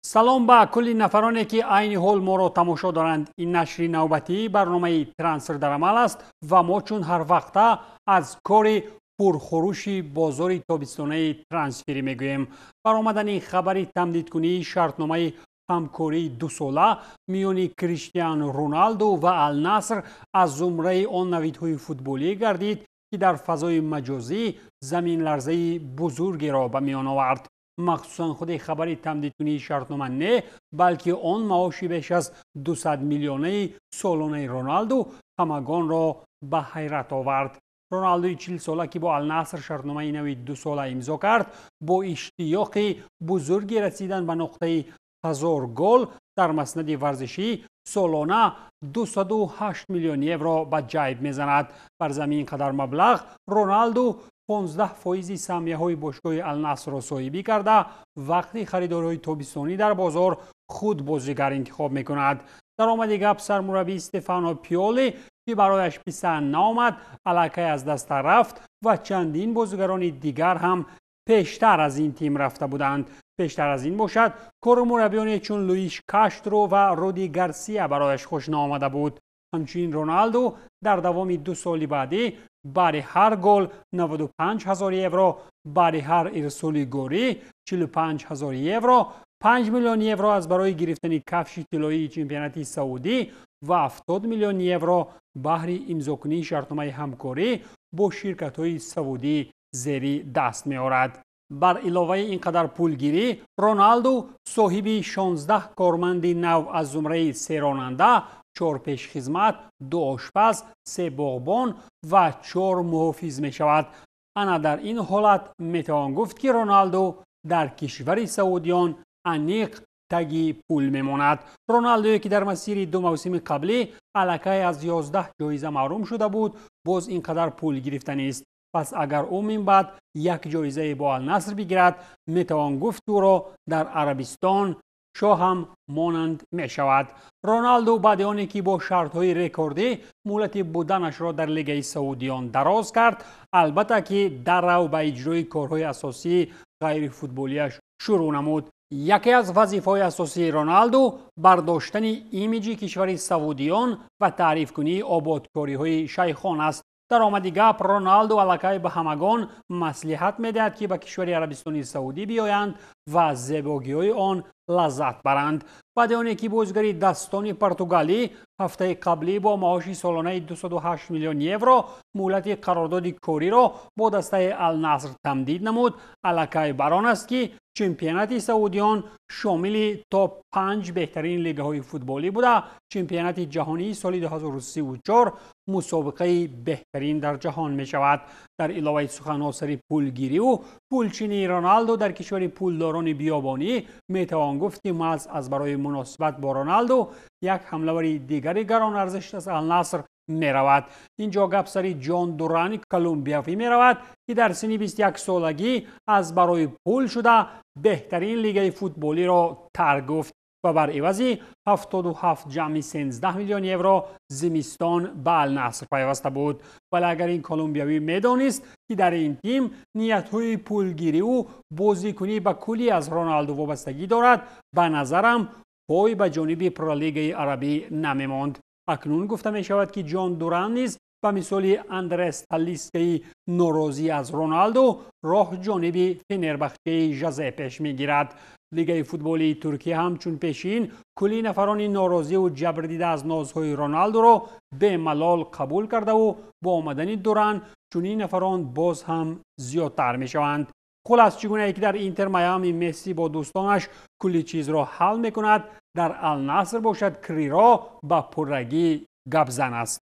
Салом ба кулли нафароне, ки айни ҳол моро тамошо доранд. Ин нашри навбатии барномаи «Трансфер дар амал» аст ва мо чун ҳар вақта аз кори пурхурӯши бозори тобистонаи трансферӣ мегӯем. Баромадани хабари тамдидкунии шартномаи ҳамкории дусола миёни Криштиану Роналду ва Алнаср аз зумраи он навидҳои футболӣ гардид, ки дар фазои маҷозӣ заминларзаи бузургеро ба миён овард. Махсусан худи хабари тамдидкунии шартнома не, балки он маоши беш аз 200 миллионаи солонаи Роналду ҳамагонро ба ҳайрат овард. Роналдуи 40сола, ки бо Алнаср шартномаи нави дусола имзо кард, бо иштиёқи бузурги расидан ба нуқтаи 1000 гол дар маснади варзишӣ солона 208 миллион евро ба ҷайб мезанад. Бар замин ин қадар маблағ Роналду 15 фоизи саҳмияҳои бошгоҳи Алнасрро соҳибӣ карда, вақти харидориҳои тобистонӣ дар бозор худ бозигар интихоб мекунад. Даромади гап, сармураббӣ Стефано Пиоли, ки барояш писанд наомад, аллакай аз даста рафт ва чандин бозигарони дигар ҳам пештар аз ин тим рафта буданд. Пештар аз ин бошад, кору мураббиёне чун Луиш Каштро ва Руди Гарсия барояш хуш наомада буд. Ҳамчунин Роналду дар давоми 2 соли баъдӣ баъди ҳар гол 95 ҳазор евро, баъди ҳар ирсоли горӣ 45 ҳазор евро, 5 миллион евро аз барои гирифтани кафши тиллоии чемпионати Саудӣ ва 70 миллион евро баҳри имзокунии шартномаи ҳамкорӣ бо ширкатҳои саудӣ зери даст меорад. Бар иловаи ин қадар пулгирӣ, Роналду соҳиби 16 корманди нав аз зумраи се ронанда, чор пешхизмат, ду ошпаз, се боғбон ва чор муҳофиз мешавад. Ана дар ин ҳолат метавон гуфт, ки Роналду дар кишвари саудиён аниқ таги пул мемонад. Роналдое, ки дар масири ду мавсими қаблӣ аллакай аз 11 ҷоиза маҳрум шуда буд, боз ин қадар пул гирифтанист. Пас агар ӯ минбаъд як ҷоизае бо Алнаср бигирад, метавон гуфт, ӯро дар Арабистон шоҳам монанд мешавад. Роналду баъди оне ки бо шартҳои рекордӣ муҳлати буданашро дар Лигаи Саудиён дароз кард, албатта ки даррав ба иҷрои корҳои асосии ғайрифутболиаш шурӯъ намуд. Яке аз вазифаҳои асосии Роналду бардоштани имиҷи кишвари саудиён ва таърифкунии ободкориҳои шайхон аст. Даромади гап, Роналду аллакай ба ҳамагон маслиҳат медиҳад, ки ба кишвари Арабистони Саудӣ биёянд ва аз зебогиҳои он лаззат баранд. Баъди оне ки бозигари дастони португалӣ ҳафтаи қаблӣ бо маоши солонаи 208 миллион евро муҳлати қарордоди кориро бо дастаи Алнаср тамдид намуд, аллакай бар он аст, ки чемпионати саудиён шомили то панҷ беҳтарин лигаҳои футболӣ буда, чемпионати ҷаҳонии соли 2034 мусобиқаи беҳтарин дар ҷаҳон мешавад. Дар иловаи суханҳо сари пулгириву пулчинии Роналду дар кишвари пулдорони биёбонӣ, метавон гуфт, ки маҳз аз барои муносибат бо Роналду як ҳамлавари дигари гаронарзиш аз Алнаср меравад. Ин ҷо гап сари Ҷон Дурани колумбиявӣ меравад, ки дар синни 21 солагӣ аз барои пул шуда беҳтарин лигаи футболиро тарк гуфт ва бар ивази 77 ҷамъи 13 миллион евро зимистон ба Алнаср пайваста буд. Вале агар ин колумбиявӣ медонист, ки дар ин тим ниятҳои пулгириву бозикунӣ ба куллӣ аз Роналду вобастагӣ дорад, ба назарам, пой ба ҷониби пролигаи арабӣ намемонд. Акнун гуфта мешавад, ки Ҷон Дуран низ ба мисоли Андрес Талискаи норозӣ аз Роналду роҳ ҷониби Фенербахчаи Жозе пеш мегирад. Лигаи футболии Туркия ҳам чун пешин кулли нафарони норозиву ҷабрдида аз нозҳои Роналдуро бемалол қабул кардаву бо омадани Дуран чунин нафарон боз ҳам зиёдтар мешаванд. Хулас, чӣ гунае ки дар Интер Майами Месси бо дӯстонаш кулли чизро ҳал мекунад, дар Алнаср бошад, Криро ба пуррагӣ гапзан аст.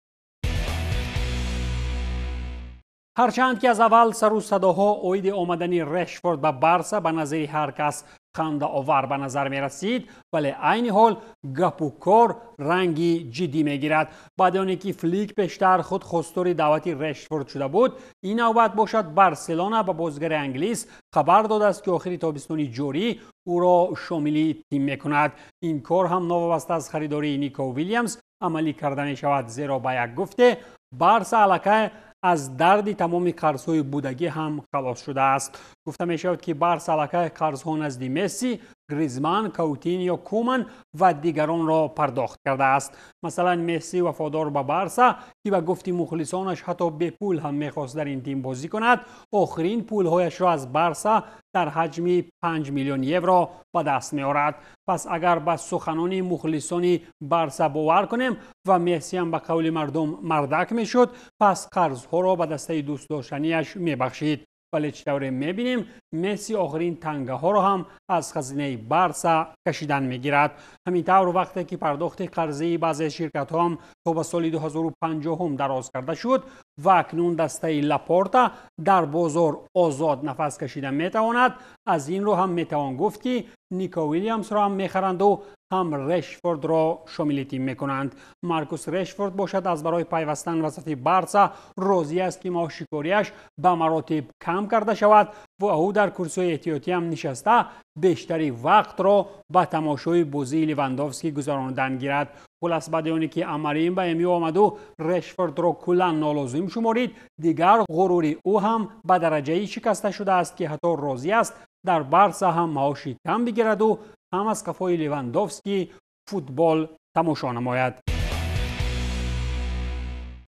Ҳарчанд ки аз аввал сару садоҳо оиди омадани Решфорд ба Барса ба назари ҳар кас хандаовар ба назар мерасид, вале айни ҳол гапу кор ранги ҷиддӣ мегирад. Баъди оне ки Флик пештар худ хостори даъвати Решфорд шуда буд, ин навбат бошад, Барселона ба бозигари англис хабар додааст, ки охири тобистони ҷорӣ ӯро шомили тим мекунад. Ин кор ҳам новобаста аз харидории Нико Вилямс амалӣ карда мешавад, зеро ба як гуфте Барса аллакай аз дарди тамоми қарзҳои будагӣ ҳам халос шудааст. Гуфта мешавад, ки Барса аллакай қарзҳо назди Месси Гризман, Каутиньо, Куман ва дигаронро пардохт кардааст. Масалан, Месси вафодор ба Барса, ки ба гуфти мухлисонаш ҳатто бепул ҳам мехост дар ин тим бозӣ кунад, охирин пулҳояшро аз Барса дар ҳаҷми 5 миллион евро ба даст меорад. Пас агар ба суханони мухлисони Барса бовар кунем ва Мессиам ба қавли мардум мардак мешуд, пас қарзҳоро ба дастаи дӯстдоштанияш мебахшид. Вале чӣ тавре мебинем, Месси охирин тангаҳоро ҳам аз хазинаи Барса кашидан мегирад. Ҳамин тавр, вақте ки пардохти қарзии баъзе ширкатҳо ҳам то ба соли 2050 дароз карда шуд ва акнун дастаи Лапорта дар бозор озод нафас кашида метавонад, аз ин рӯ ҳам метавон гуфт, ки Нико Вилямсро ҳам мехаранду ҳам Решфордро шомили тим мекунанд. Маркус Решфорд бошад, аз барои пайвастан ба сафи Барса розӣ аст, ки маошикориаш ба маротиб кам карда шавад ва ӯ дар курсиҳои эҳтиётиам нишаста бештари вақтро ба тамошои бозии Левандовский гузаронидан гирад. Хулас, баъди оне ки Амарим ба МЮ омаду Решфордро куллан нолозим шуморид, дигар ғурури ӯ ҳам ба дараҷае шикаста шудааст, ки ҳатто розӣ аст дар Барса ҳам маоши кам бигираду ҳам аз қафои Левандовский футбол тамошо намояд.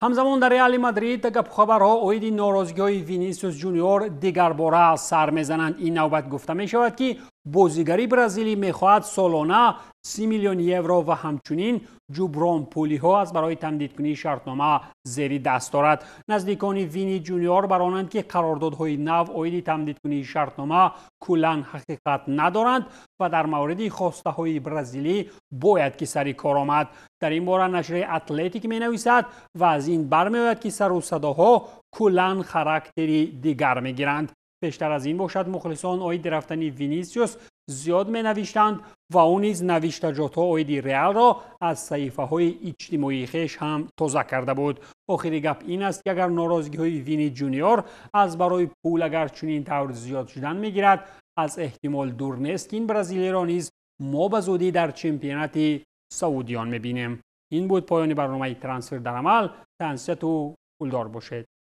Ҳамзамон дар Реали Мадрид гапхабарҳо оиди норозигиҳои Винисиус Ҷуниор дигарбора сар мезананд. Ин навбат гуфта мешавад, ки бозигари бразилӣ мехоҳад солона 30 миллион евро ва ҳамчунин ҷубронпулиҳо аз барои тамдидкунии шартнома зери даст дорад. Наздикони Вини Ҷуниор баронанд, ки қарордодҳои нав оиди тамдидкунии шартнома куллан ҳақиқат надоранд ва дар мавриди хостаҳои бразилӣ бояд ки сари кор омад. Дар ин бора нашри Атлетик менависад ва аз ин бармеояд, ки сару садоҳо куллан характери дигар мегиранд. Пештар аз ин бошад, мухлисон оиди рафтани Винисиус зиёд менавиштанд ва ӯ низ навиштаҷотҳо оиди Реалро аз саҳифаҳои иҷтимоии хеш ҳам тоза карда буд. Охири гап ин аст, ки агар норозигиҳои Вини Ҷуниор аз барои пул агар чунин тавр зиёд шудан мегирад, аз эҳтимол дур нест, ки ин бразилиро низ мо ба зудӣ дар чемпионати саудиён мебинем. Ин буд поёни барномаи Трансфер дар амал. Тансияту пулдор бошед.